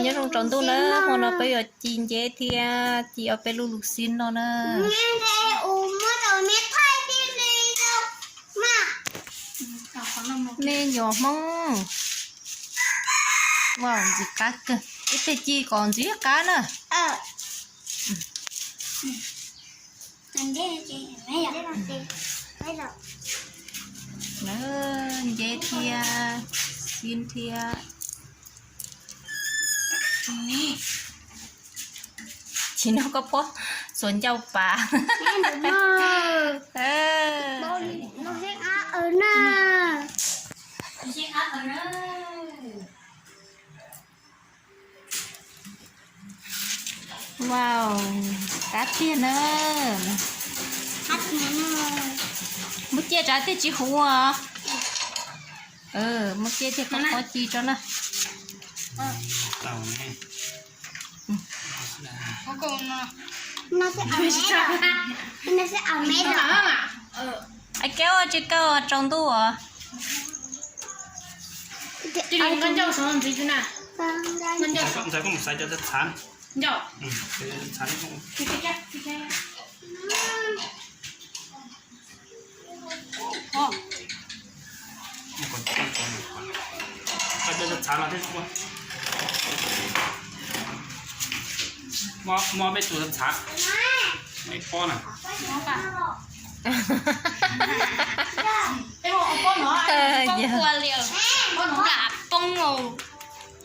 Nyob zoo tsaus ntuj na, hmo no peb yuav ci nceb thiab ci ob peb lub lus xib no na. Me nyuam Hmoob, wow, ntxim qab kawg, ib teg ci kom ntxim qab na. Nceb thiab xib thiab. Tsis no koj phob xuas ncauj pas. Wow, qab tiag na. Muab ciaj tsav tiag tsis huv os. Muab ciaj tiag koj phob ci tso na. Ai, kaub tsis kaub tsaus ntuj os. Muab peb tus txhav, peb pob na.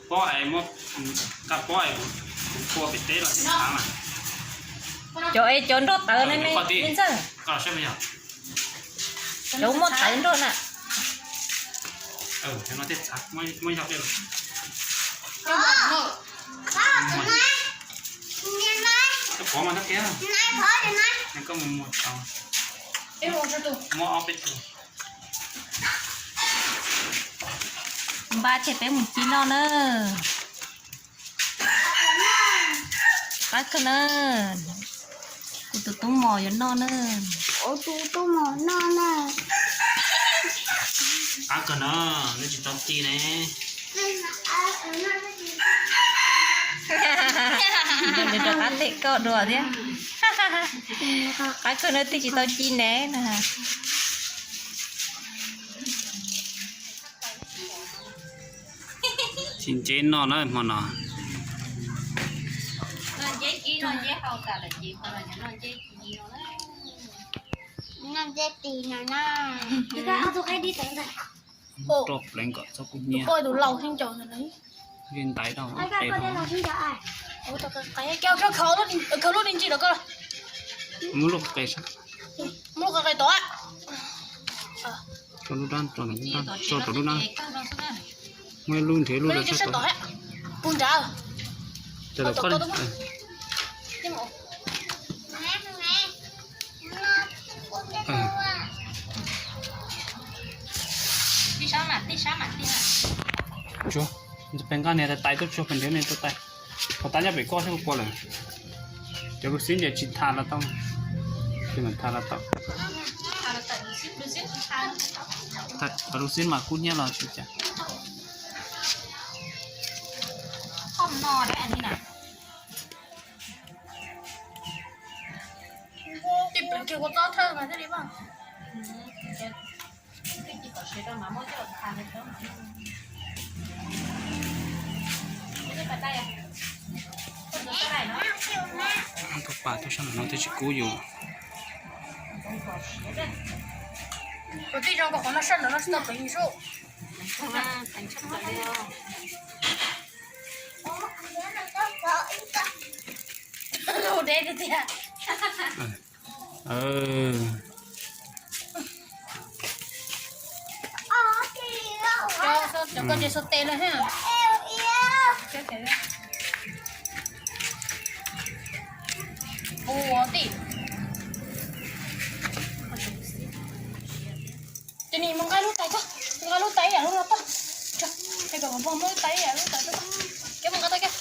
Pob es, pob es kuv tua pem teb los tsis txhav mas. Cov es cov nroj tawv ne, me ntxawg. Cov muaj tawv nroj na. Muab yog peb los. Koj pov mas tab kiag, koj mus muag tau. Muab ob peb tug. Npaj thiaj peb mus ci noj na. Qab kawg na. Kuv tus tub mos yuav noj na. Tus tub mos noj na. Qab kawg na, nws tsis tau ci ne. Nws rov qab nteg koj dua thiab. Qab kawg na, twb tsis tau ci ne na. Ci nceb noj na hmo no. Roj pleev kom txhob kub hnyiab. Li ntaiv rau qe rau. Muab lub qe sab. Muab lub qe tod. Tso lub dab, tso rau lub dab. Muab lub nrhiav lub sab tod. Puag nrad. Ces lawv qhov Tsuag, pes nqaj niag tais tais tuaj tsuag pes nrhiav niag tais tais. Qhov tais nyob pem koj thiab puas lawm. Cov lub xib ces tsis tham los tau, tsis tham los tau. Cov lub xib mas kub hnyiab los tsis cas. Tus pas tuaj sab ntawm no twb tsis kub yus. Kuv tij zoo koj qhov no sab ntawm no tsis tau pleev yus sub. Lub deb tiag tiag. Cov koj ces xo tes lawm ha. Ua tij. Ces nim mus nqa lub tais tso, nqa lub tais ib yam lub no tso. Es kom pog muab lub tais ib yam lub tais tso. Kev mus nqa tau kev.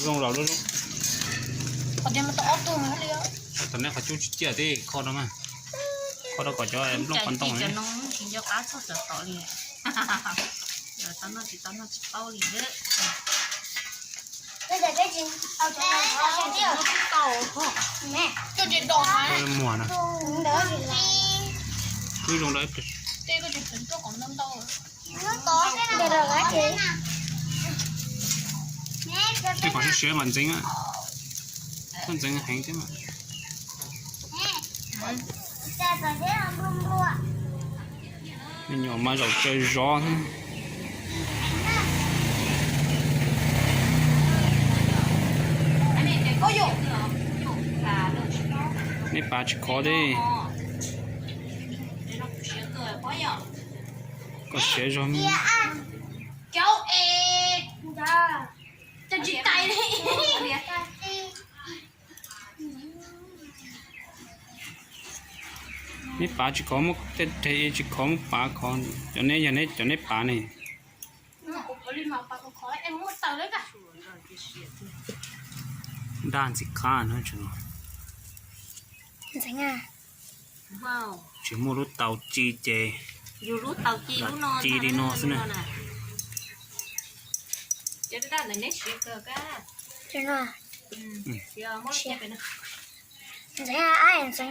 Zoo los lub zoo. Qhov tias mus tau ob tug li. Tam nej qhov cub tsis ciaj tib kho rau mas. Kho rau kom cov nplooj qhov ntoo tsis nco qab txog cov tom li. Tau noj tsis tau noj tsis paub li. Tsis tau. Muag na. Wb zoo dab. Tej qhov siab siab mas ntxeev, koj ntxeev heev thiab mas. Me nyuam mas zaum tsaws zov thiab. Neb pav tsis khov thiab. Koj siav zog me. Neb pav tsis khov muab tej, tsis khov muab pav khov, cov neb yog neb cov neb pav ne. Daj ntxim qab no. Tsis muaj lub taus ci ces ci li no xwb na. Ntxeev no,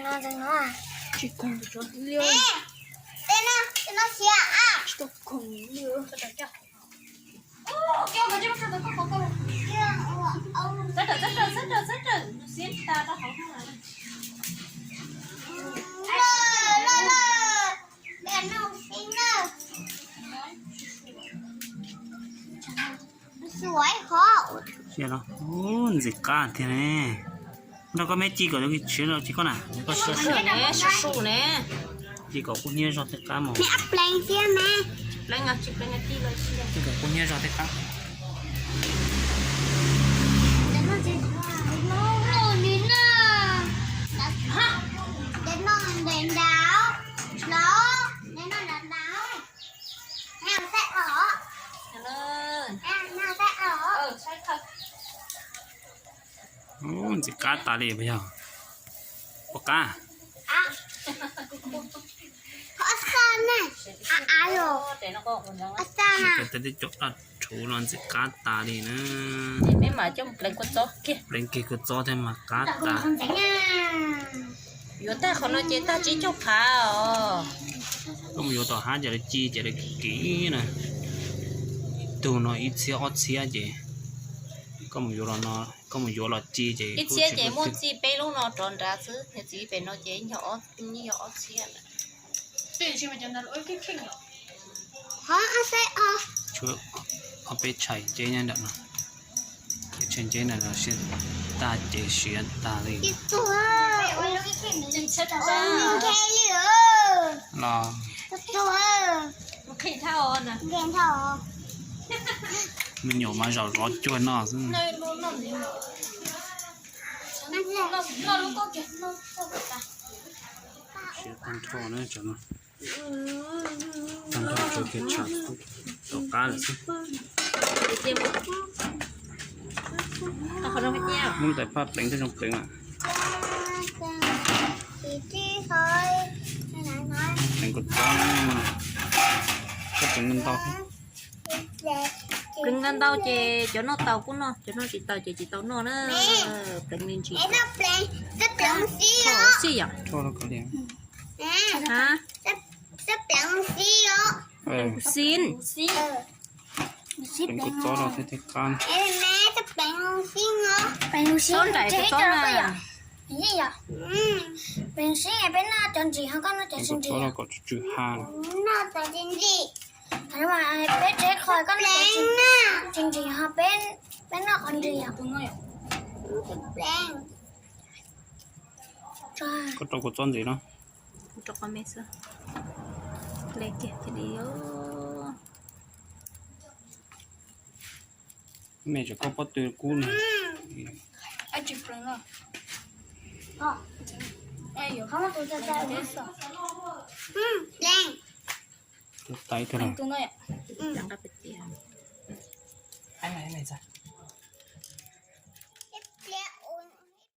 ntxeev no. Ntxim qab thiab ne. Nrog koj me ci kom siav los tsis koj na. Su su ne. Ci kom kub hnyiab zog thiaj qab mos. Ci kom kub hnyiab zog thiaj qab. Ntxim qab tas li puas yog? Puas qab? Sib cov tej cov daj rhuv no ntxim qab tas li na. Peb mam coj pleev kua txob kiag. Pleev kiag kua txob thiab mas qab tas. Yuav tag qhov no ces tag tsib caug phav os. Koj mus yuav tom hab ces lawv ci ces lawv kim na. Ib tug no ib txhiab ob txhiab ces koj mus yuav los no, koj mus yuav los ci ces ib txhiab ces muaj txij peb lub no rov nrad xwb, niag txiv pem no ces yog ob txhiab. Tshuav ob peb tshais nceb nyob ntawm no. Ces tshais nceb na los siav tag ces siav tas li. Los me nyuam mas zaum zov cuag no xwb. Siav tag nrho na, tag nrho tsuas kiag tsam tom qab lawm xwb. Muab tais phaj pleev tej zoo pleev lawm. Pleev kua txob, koj pleev ntau ntau. Pleev ntau ntau ces cov noj tau kuj noj, cov noj tsis tau ces tsis tau noj na. Pleev me ntsis. Xij yom. Xij. Pleev kua txob rau thiaj qab. Txob nraim kua txob na. Pleev sib, peb noj cov ntsis ho koj noj cov tsis ntsim. Kua txob rau kom tsw tsw ha. Peb tsev qhov koj noj tsis ntsim ho peb noj qhov ntsim. Koj rau kua txob ntxiv no. Rau qhov me xwb. Hle kiag thiaj li. Me tseem koj pob tw kub ne. Tus tais thiab los.